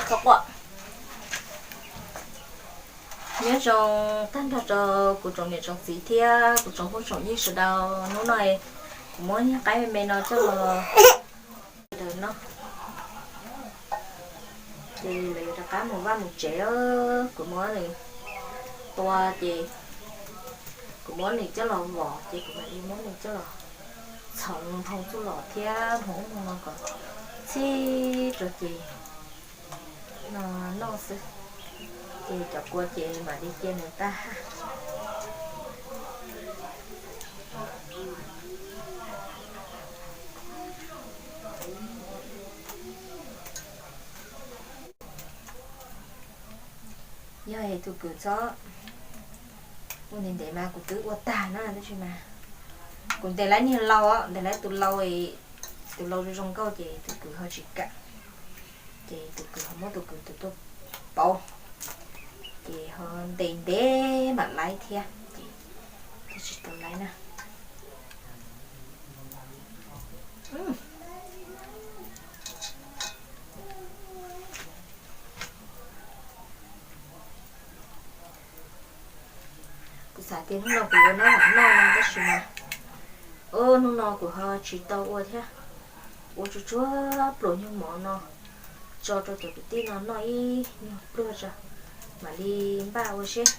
Txhob quaj. Nyob zoo tag nrho rau kuv tsoom niam tsoom txiv thiab kuv tsoom phooj tsoom ywg sawv daws. Hnub no kuv muab niag qaib me me no coj los daws no, ces lawv yuav rov qab mus vaj mus tsev. Kuv muab nws tua ces kuv muab nws coj los vom ces kuv mam li muab nws coj los txhoov nphoo txuj lom thiab nphoo ub nphoo no kom txhij rau ces no noj xwb. Ces cov kua ces mam li cia nws tag haj. Yog es tus kwv txhob ua ntev ntev mas kuv twb ua tag na, tab sis mas kuv ntes lawv niag laus, ntes lawv tus laus, tus laus zoo zoo nkauj ces tus kwv ho tsis kam, ces tus kwv ho muab tus kwv tus tuaj pauv, ces ho ntes ntev mam laib thiab ces twb tsis tau laib na. Kuv xav tias hnub no kuv yuav noj mam noj no tab sis mas, o, hnub no kuv ho tsis tau ua thiab. Ua tsuag tsuag pluas nyuag mov no tso rau cov kwv tij no noj ib nyuag pluag tso, mam li npaj ua seb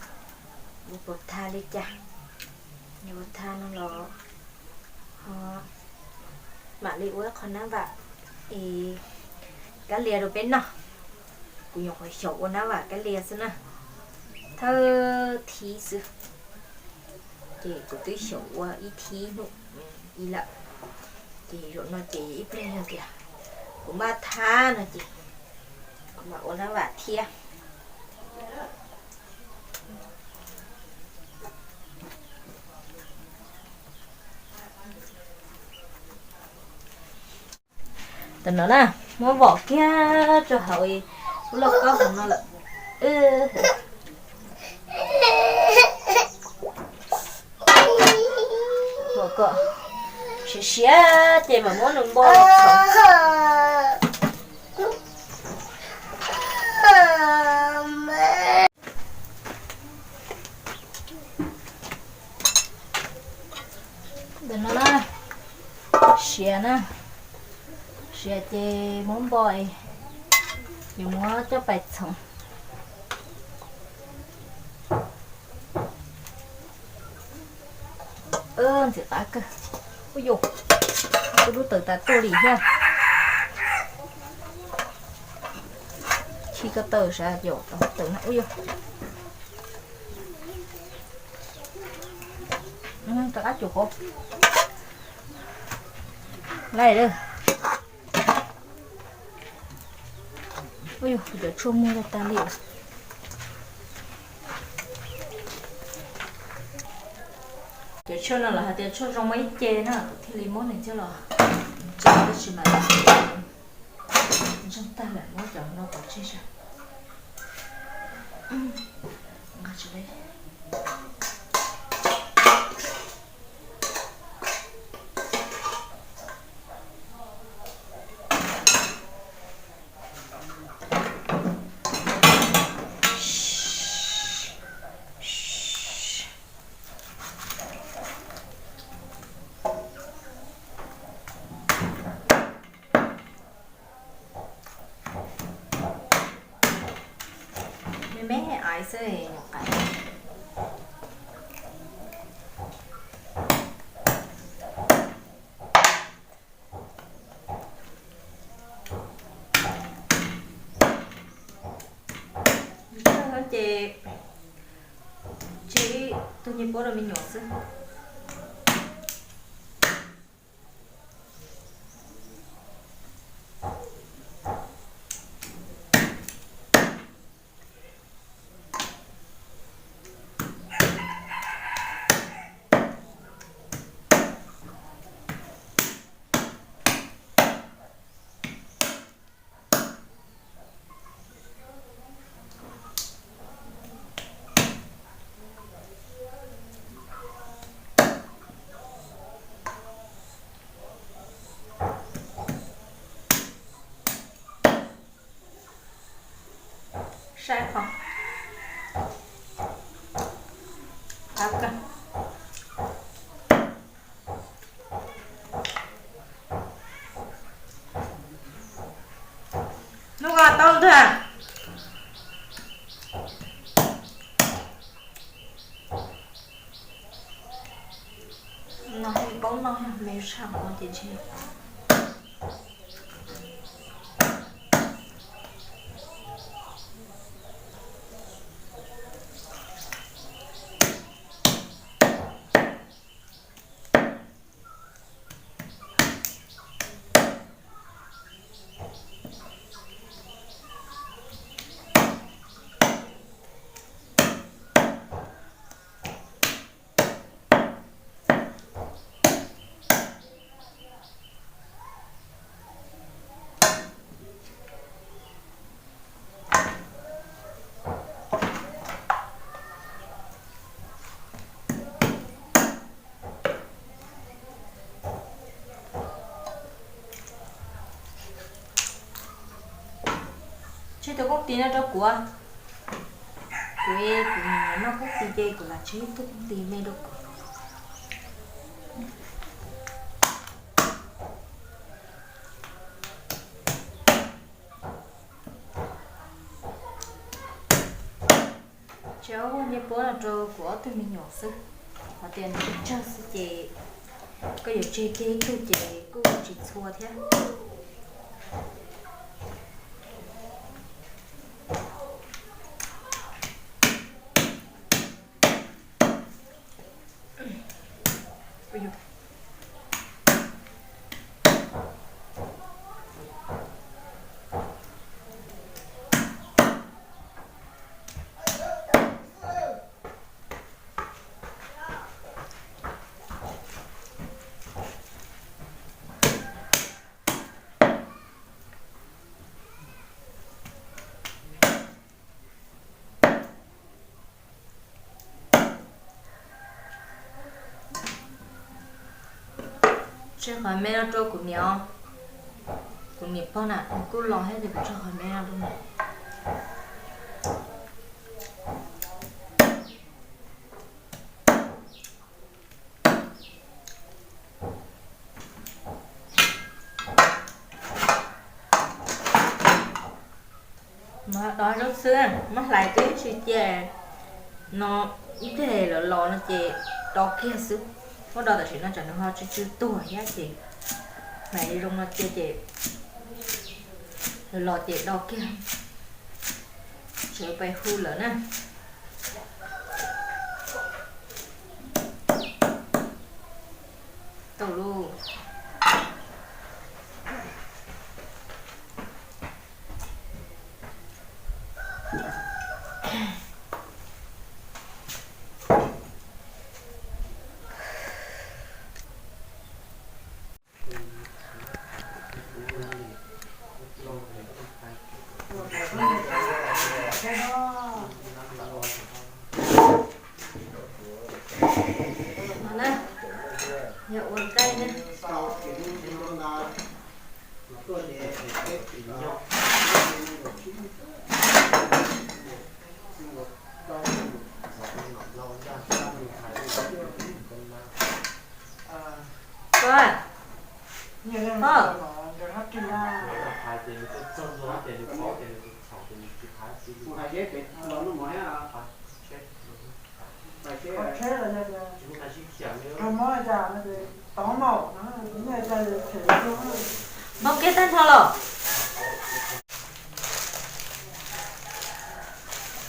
ua puas tag li cas. Yog ua tag no los ho mam li ua ib qho nab vam es kab lia rau peb noj. Kuv nyuam qhuav xyaum ua nab vam kab lia xwb na, thawj thib xwb. Ces kuv twb xyaum ua ib thib hnub ib lawm. Ces zaum no ces ib pliag yog tias kuv npaj thab no ces kuv mam ua nab vam thiab. Tam no na, muab vom kiag rau hauv lub lauj kaub hauv no lawm. Vom kom siav siav ces mam muab nws npo los txhoov. Ntawm no na, siav na, siav ces muab npo es yuav muab coj pais txhoov. Ntxim qab kawg. Ub yus, tus dub tawm tas tuaj li thiab. Khi ko taw sav yom, tawm na ub yus. Rov qab cus qab. Lawm. Ub yus, cov tshuaj muag tag li. Cov tshuaj no lawv hais tias tshuaj zoo muaj ib ce na, kuv thiaj li muab nws coj los tso, tab sis mas ntsoog tag lawm, muab cov no pov tseg saib. Me me aiv xwb nyuam qais. Ces tseg ib tug ncej puab rau me nyuam xwb. Saib qhov qab kawg. Hnub ko tau ntag. No paub noj me sab no ces ntshe. Tseg tus koob tis no rau kuv. Kuv, kuv noj koob tis ces kuv lam tseg ib tug koob tis me rau kuv. Tseg ob vuag ncej puab no rau kuv ob tug me nyuam xwb. Hos tias nws tsawg xwb ces koj yuav tseg kiag ib tug ces kuj tsis txhua thiab. Tseg qhov me no rau kuv niam os. Kuv niam pog na, nws kuj los thiab ces kuv tseg qhov me no rau nws. Mas do zaub xwb, muab hlais twb tsis cia no, ib pliag lawv los no ces do kiag xwb. Muab do tam sim no tsam nws ho tsw tsw tuag thiab ces mam li zoo no cia ces lawv los ces do kiag, sawv pais hu lawm na. Tau lauj. No na, yog ua nqaij na. Koj, koj. Npau kiag tag nrho los.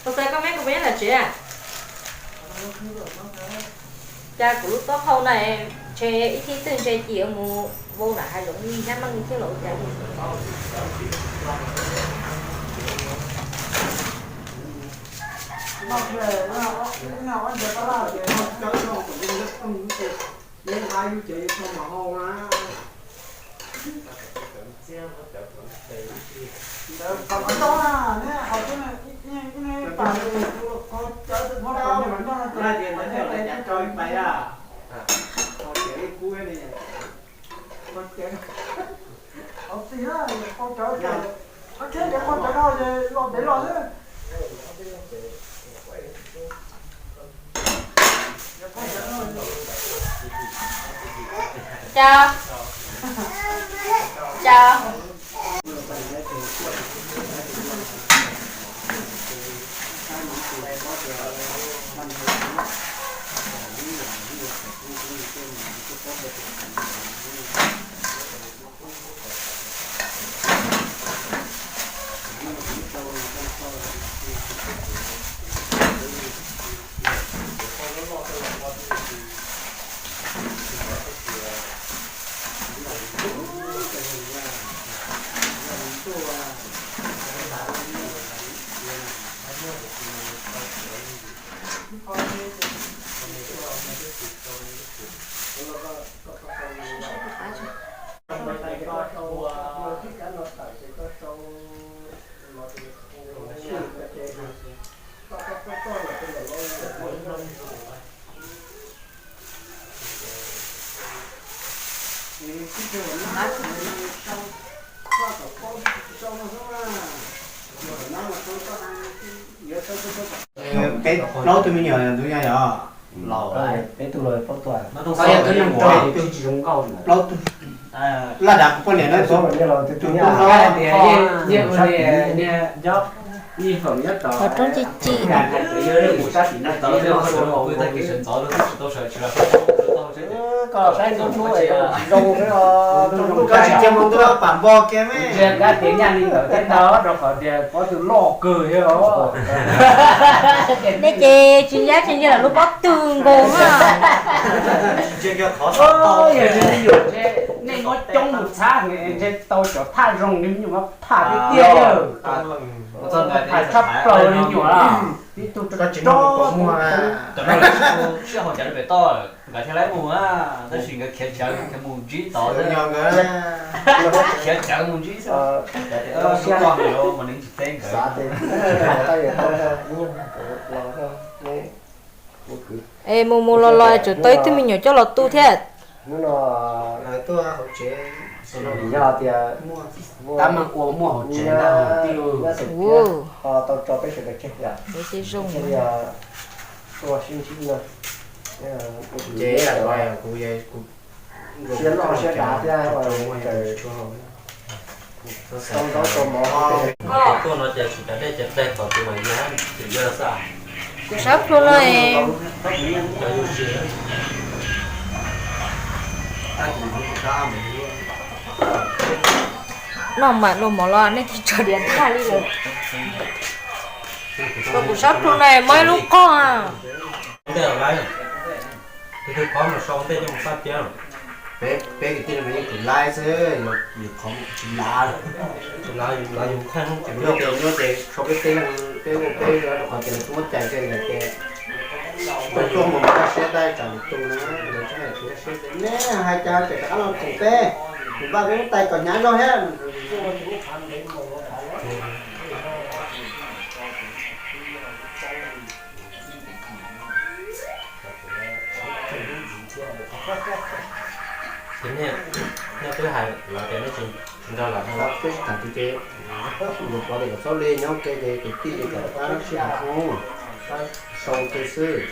Tus xav koj me kuv peb nyob ntawm tsev. Cas kuv lub taub hau na, ntshe ib thib twg ntshe cia mus vau nram hav zoov li thiab, meej li thiab los ua cas. Chào. Chào. Peb plaub tug me nyuam ntawd yog, yog laus, peb tug los plaub tug, plaub tug, laj dav kuv poj niam na, tus tub no, ib feem nyob tom roob ci ci. Koj tsis cia mus ntuj pam npo kiag me. Ntsia kab tias nyaj li ntawd thiab ntag, rau qhov tias pob tw loj kawg thiab os. Nej ces tsis ncaj tsis ncaj lub pob tw nkaus na. Yog nej me nyuam ntshe nej muab coob mus txhab ntshe tau cov thaj zoo li me nyuam mas phaj tiag tiag. Phaj tshaj plaws li me nyuam. Ib tug rog rog. Cov no lawv sib haus cov pem toj, nkawd thiaj li mus, tab sis nkawd khiav cawv khiav mus ntsib tod, khiav cawv mus ntsib xwb. Lub koj mus yuav mas nws tsis teb nkawd. Es mus mus los los tseem tau ib tug me nyuam coj los tu thiab. Hnub no lawv tuaj hauv tsev, yog tias tab meeg ua muaj hauv tsev ntag. Tau tso peb sawv daws tseg yom. Ces yog tuaj sib ntsib no, ces kuv siab loj siab dav thiab. Tau ntaub tau mov. Tuaj no ces tsis tas dej ces qe tom tus mas yog, tsis yog xwb. Kuv sab plhu no es. Noj mam dua mov los nej tsis tso diav tag li lawm. Kuv sab plhu no es muaj ib lub qog. Tus twg qhov mus sau ntej coj mus faj thiab. Peb kwv tij no mas yeej tsum laib xwb, yus qhov mus tsis lav, tsis lav yus lav yus kheej. Yog tias nyuaj ces sau peb peb leeg, peb ua peb rau qhov tias lawv tsis muaj cai kiag lawm ces tuaj tuaj mus kaj siab tab tsam lwm tus na, lawv tsis hais lwm tus kaj siab ces nej hais cas ces rov qab los koom peb, kuv npaj peb lub tais kom hnyav zog thiab. Ces nej twb hais lawv tias nej tsis nrog lawv no los peb tsis tham tus ces, luag pov tias kom txhob li nyob ke ces kwv tij ces kom pab sib hais ub, pab sau tus xwb,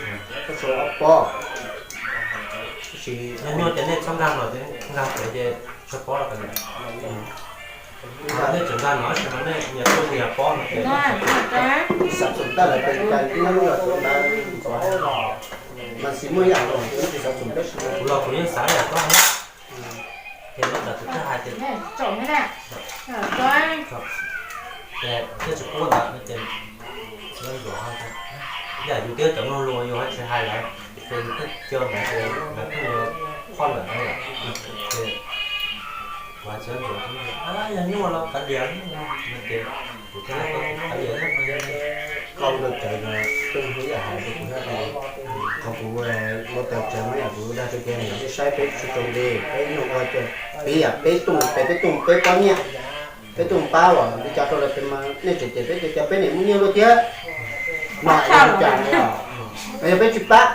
pab sau ob pob. Tab sis yog nyuaj ces nej txhob nkag los, nkag pem ces tsis pob los. Nej tseem nkag no tab sis mas nej nyias tuaj nyias pob no ces xav txog tab lawv pes cai tib lub los txog ntawd, mas tsis muaj ib yam los ces tsis xav txog tab sis kuv los kuv yeej xav ib yam koj. Ces no ntawm tus twb hais tias thiaj tsis pub ntawd no ces, yam yus twb cov mloog lus yus ho tsis hais lawv, ces nws thiaj cia ntawd ces lawv thiaj yuav qhoj lawm no lawm. Ces kuv hais txiv ntxawm, yog nyuaj los kav liam no ces kuv thiaj hais tias kav liam no, koj ua tau cawv no, peb mus ib yam hais rau kuv thiab, qhov kuv ua tau cawv no yam kuv dag rau tias nej saib peb tsis zoo li, peb nyuaj ua ces peb yam peb tuaj pem peb tuaj peb pob nyiaj, peb tuaj pab uas li cas rau lawv pem mas nej tseem cem peb tias cas peb niam muaj nyiaj luaj thiab. Mas ua li cas os, yog peb tsis pab,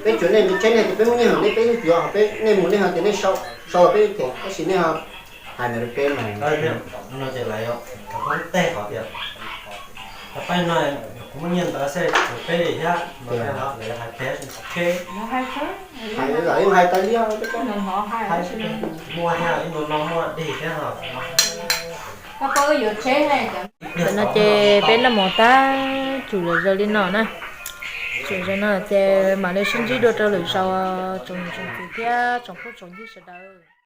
peb tsuas nej saib nej tias peb muaj nyiaj heev nej peb yeej yuav, ho peb nej mus nej ho tias nej sau, sau peb them tab sis nej ho hais ntawd rau peb mas. No ces lawv pab teg qhov tias, pab no Muaj nyiaj ntawd xwb tsis peb li thiab, mas lawv hais phem tsis peb. Hais lam yeej hais tas li, muaj thiab ib ntu no muaj dej thiab no. Tam no ces peb noj mov tab tsum lawm zaum li no na. Tsum zaum no ces mam li sib ntsib dua rau lwm zaus, tsoom niam tsoom txiv thiab tsoom phooj tsoom ywg sawv daws.